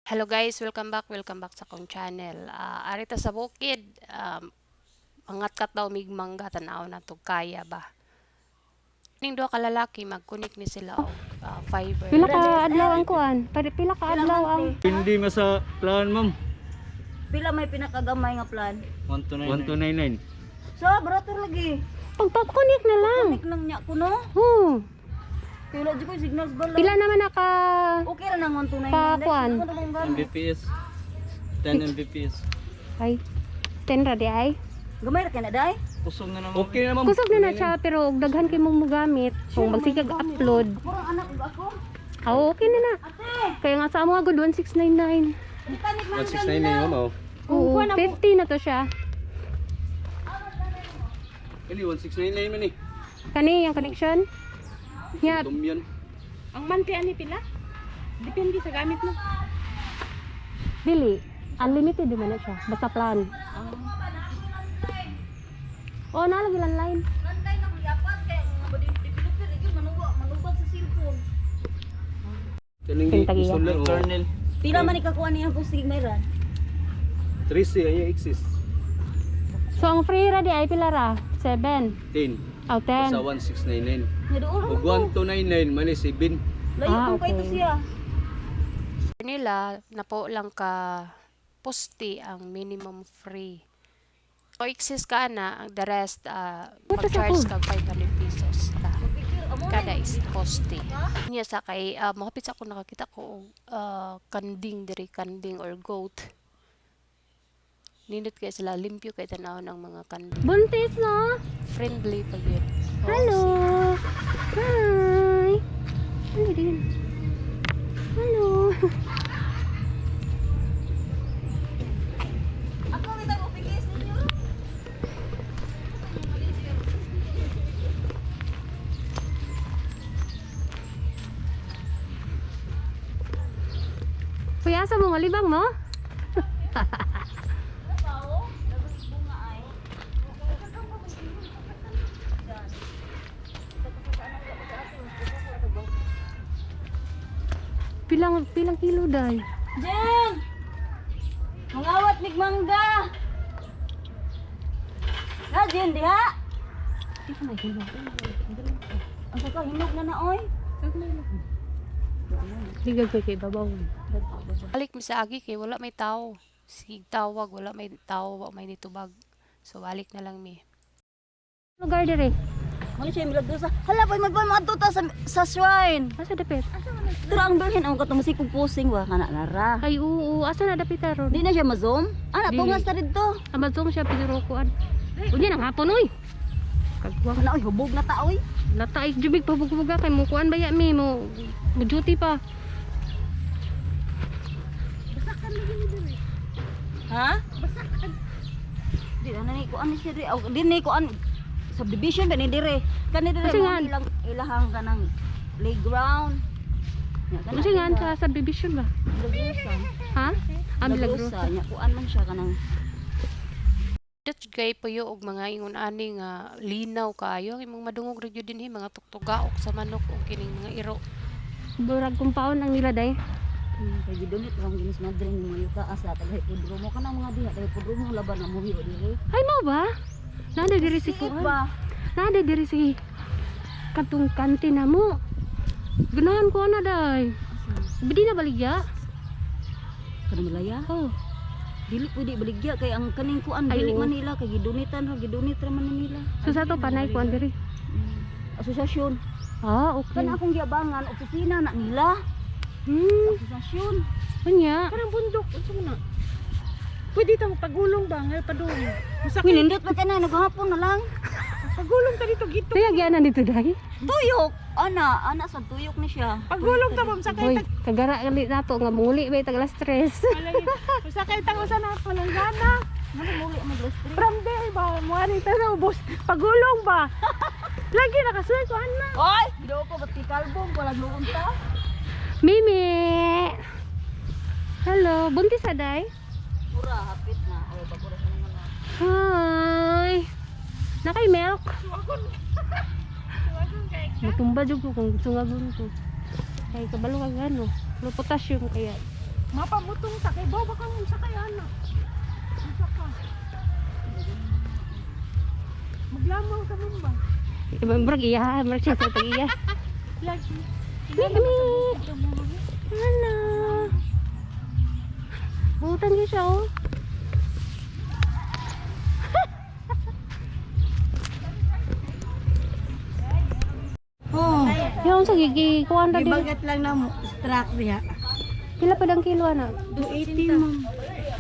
Hello guys, welcome back sa akong channel. Ari ta sa bukid, mangatkat daw mig mangga, tan-aw na to kaya ba. Ning duha ka lalaki magkunik ni sila og fiber. Pila ka adlaw ang kuan? Pila ka adlaw ang Hindi masa plan, ma'am. Pila may pinakagamay nga plan? 1299. So, barato lagi. Pagpakunik na lang. Kunik nang nya ko, no? Oh, Kaya wala ko signals ba lang. pila naman naka Okay ra nang 1299. Kakuan. Ano mong gamit? Mbps. 10 Mbps. Ay, 10 ra di ay. Gamay ra kay na day? Kusog na naman. Okay na, ma'am. Kusog na na siya pero og daghan kay mong mogamit kung magsigag upload. Ako rang anak ug ako. Ah, okay na na. Ate, Kaya nga sa amo agad 1699. itanik man. 1699, ma'am. Oh. Oo, 50 na to siya. Kali 1699 man eh. Kani yung connection? Nya, Tum yan. Ang monthly ani pila? Depende sa gamit mo. Dili. Unlimited man na siya. Basta plan. Oh, nalagi landline. Landline ang yapas kay ang mga developer gyud manuwa manubag sa cellphone. Kaning Pintag iya. solar kernel. Pila man ikakuha niya kung sige may ra? 3C ay exist. So ang free ra di ay pila ra? 7. 10. Oh, Sa 10. 1699. Nga dool Ug 1299 man eh 7. Layo Ah, kung kay to okay. siya. Nila napo lang ka poste ang minimum free. So exist ka na ang the rest mag-charge kag 500 pesos ta. Kada is poste. Niya sa kay mohapit sa ako nakakita ko og kanding diri, kanding or goat. Nindot kay sila, limpyo kay tan-awon ang mga kanding. Buntis no? Friendly pa yun. Oo, Hello. Hi. Ano din? Hello. Ako bitang upigis ninyo. Kuya, asa mo malibang mo? Pilang kilo day? Jen! Mangawat mig mangga. Na Jen diha. Di ko may hinog. Ang saka hinog na na oy. Ligag kay babaw. Balik mi sa agi kay wala may tao. Sig tawag, wala may tao, wa may nitubag. So balik na lang mi. Lugar dire. Mali siya milagrosa. Hala pay magban mo ta sa shrine. Asa dapit? Tara ang bilhin ang katong musik kong posing wa kana nara. Ay oo, asa na dapit aron? Di na siya ma-zoom. Ana Dili. tungas ta didto. Amazon siya pero kuan. Unya nang hapon oy. Kagwa Kana oy hubog na ta oy. Nataik jubig pabugbuga kay mo kuan baya mi mo mo duty pa. Ha? Di na ni kuan ni siya diri. Aw, di ni kuan subdivision ba ni dire. Kani dire Kasi mo nga- ilang ilahang kanang playground. Nya, kana Unsa nga ila. sa subdivision ba? Milagrosa. Ha? Ah, Milagrosa. Milagrosa. Nya kuan man siya kanang Dut kay puyo og mga ingon ani nga linaw kaayo ang imong madungog ra gyud dinhi mga tuktugaok sa manok og kining mga iro. Burag compound ang nila day. Kay gidunit lang ginis madre ni mga yuta asa taga hipodromo kanang mga diha taga hipodromo laban na muhiyo dire. Ay mo ba? Nada diri si Siip kuan. ba? Nada diri si katong kantin na mo. Ganahan ko na day. Bidi na baligya. Kanang Malaya. Oh, Dili pwede baligya kay ang kaning kuan Ay, dili oo. man nila kay gidunitan ra gidunit ra man nila. So sa to panay kuan diri. Asosasyon. Ah, okay. Kana akong giabangan opisina na nila. Asosasyon. Unya. Parang bundok unsa man na? Pwede tang pagulong ba ngay padung. Masakit. Minindot pa kana naghapon na lang. Pagulong ta dito gito. Kaya gyanan dito day. Tuyok. Ana, ana sa tuyok ni siya. Pagulong ta ma'am sakay Hoy, tag kagara gali nato nga muli bay tag alas 3. Sakay tag usa na palanggana. Mali muli mag last three. From there ba mo ani ta sa ubos. Pagulong ba? Lagi nakasuy ko ana. Oy, ginoo ko ba't kalbong wala nuon ta? Mimi. Hello, buntis aday. Mura hapit na. Oh, bago ra siya nga. Hi. Nakay milk. Matumba jud ko kung sungagon ko. Kay kabalo kag ano, low potassium kaya. Mapamutong ta kay bo baka mo sakay ana. Unsa ka? Maglamaw ka man ba? Murag iya, murag siya sa tag iya. Lagi. Mi. Hala. Butan gyud siya oh. Oh, Yung sa gigi kuan ra din. gibagat lang na mo, struck diha. Pila pa dang kilo ana? 280, ma'am.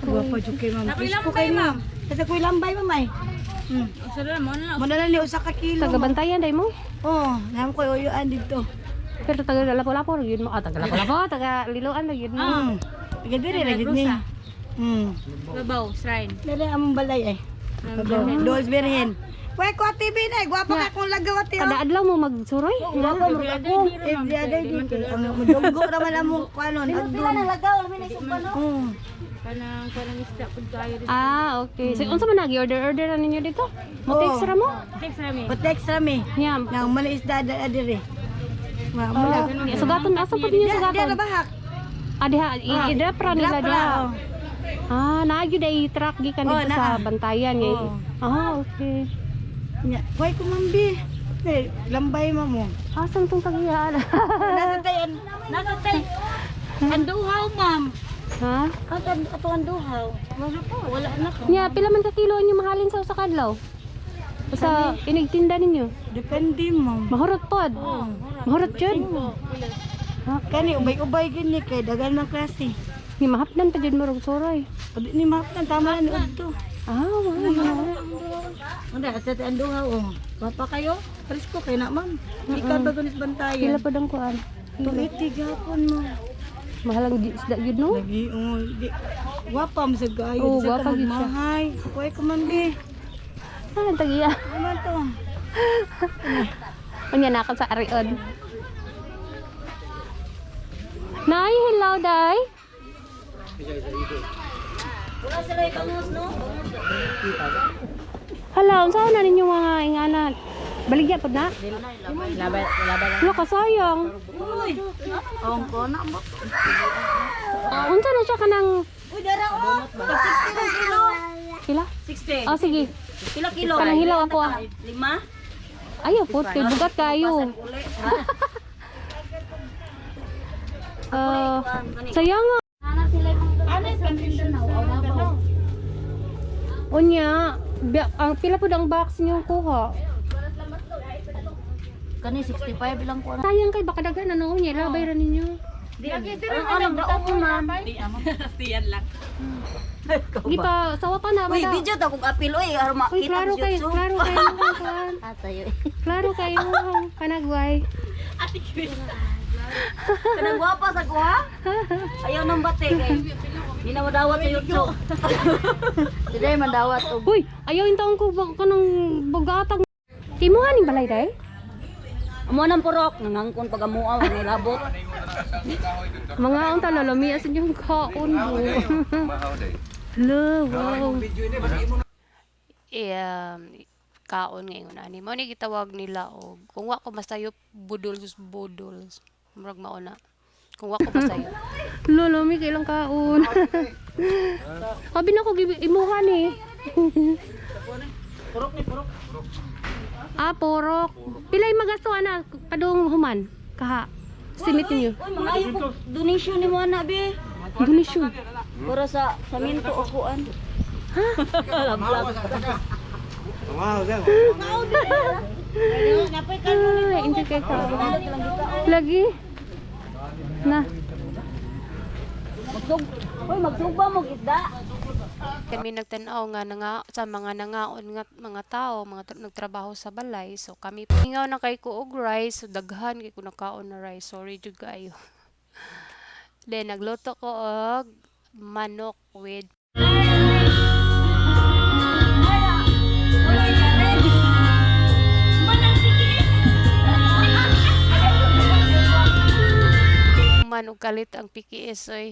Gwapa jud kay ma'am. Presko kay ma'am. Kasi koy lambay ma'am ay. Mo na lang ni usa ka kilo. Taga bantayan day mo. Oh, namo koy uyuan dito. Pero taga lapo-lapo ra gyud mo. Ah, taga lapo-lapo, taga liloan ra gyud mo. Taga diri ra gyud ni. Babaw, shrine. Dere among balay ay. Babaw. Dolls Birhen. Way ko TV na, gwapa ka kung lagaw ati. Kada adlaw mo magsuroy. Gwapa mo ako. Every other day kay ang mudunggo raman among kuanon. Pila nang lagaw, lamin na isugba no. Oh. Kanang kanang isda pud kayo. Ah, okay. So unsa man nagi order order na ninyo dito? Mo text ra mo? Text rami. Patex rami. Nya. Nang man isda diri. Ma mula. Sugaton asa pa ninyo Diya sugaton? ra bahak. Ah, diha i-drop ra nila Drop ra, diha. oh. Ah, naa gyud ay truck gikan Oh, dito sa naa. Bantayan ngay. Oh. Ah, okay. Nya, way ko mambi. Eh, lambay mo mo. Asan tong tagiya? Nasa tayo, Nasa tay. Anduhaw, ma'am. Ha? Ang ato anduhaw. Wala po, wala na ko. Nya, pila man ka kilo ang inyong mahalin sa usa ka adlaw? Sa inigtinda ninyo? Depende mo. Mahurot pod. Mahurot jud. Kani ubay-ubay gini kay dagan man klase. Ni mahapnan pa jud mo rog suroy. O di ni mahapnan tama na ni udto. Ah, wow. Unda sa tayo anduhaw oh. Gwapa kayo? Presko kay na ma'am. Ikan ba gunis Pila bantayan? pod ang kuan? 280 gapon mo. Mahal ang isda jud no? Lagi oh, di gwapa mo sa gayo. Oo, Di sa gwapa ka gyud siya. magmahay. Kuhay ko man bi. Ah, ang tagiya. Ano to? Unya na ako sa arion. Nay, hello day. Wala sila ikangos no. Hala, unsa na ninyo mga ingana? Baligya pod na? Labay, labay. Wala ka sayang. Uy. Ang ko na mo. Ah, unsa na siya kanang Uy, dara oh. Tag 60 lang kilo. pila? 60. Ah, sige. Kilo kilo. Kanang hilaw ako ah. Lima. Ayaw po, kay bugat kayo. Uli. Ah, sayang ah. Hanap sila yung mga Unya, ang pila po ang box niyo kuha. Kani 65 lang ko. Sayang kay baka daghan ano unya, labay ra ninyo. Lagi dire na lang ma'am. Gipa sawa pa na Uy, bata. video ta kog apil oy, aron Uy, makita klaro ko kayo, YouTube. klaro kayo. Kuan. Atayo. Klaro kayo, panagway. Kanang gwapa sa kuha. Ayaw nang bate kay. Di na madawat sa YouTube. Di mandawat og Uy, ayaw yung taong ko kanang bugatag. Timuhan ning balay day? Amo nang purok nangangkon pag amuaw ang labot. Mga ang talalomi as inyong kaon mo. Hello, wow. Kaon nga ingon ani. Mao ni gitawag nila og kung wa ko masayop budol budol. Murag mao na. Kung wa ko masayop. Lolo, mi kailang kaon. Abi na ko imuha ni. Ah, porok. Pilay magasto ana kadung human kaha. Estimate ninyo. Uy, mga ayo ko donation nimo ana be. Donation. Para sa saminto o kuan. Ay, enjoy kay ka. Lagi. Na. Magsug Uy, magsugba mo isda. Kami nagtan-aw nga nanga sa mga nangaon nga mga tao, mga nagtrabaho sa balay. So kami ingaw na kay ko og rice, so daghan kay ko nakaon na rice. Sorry jud kaayo. Then nagluto ko og manok with man og kalit ang PKS oy.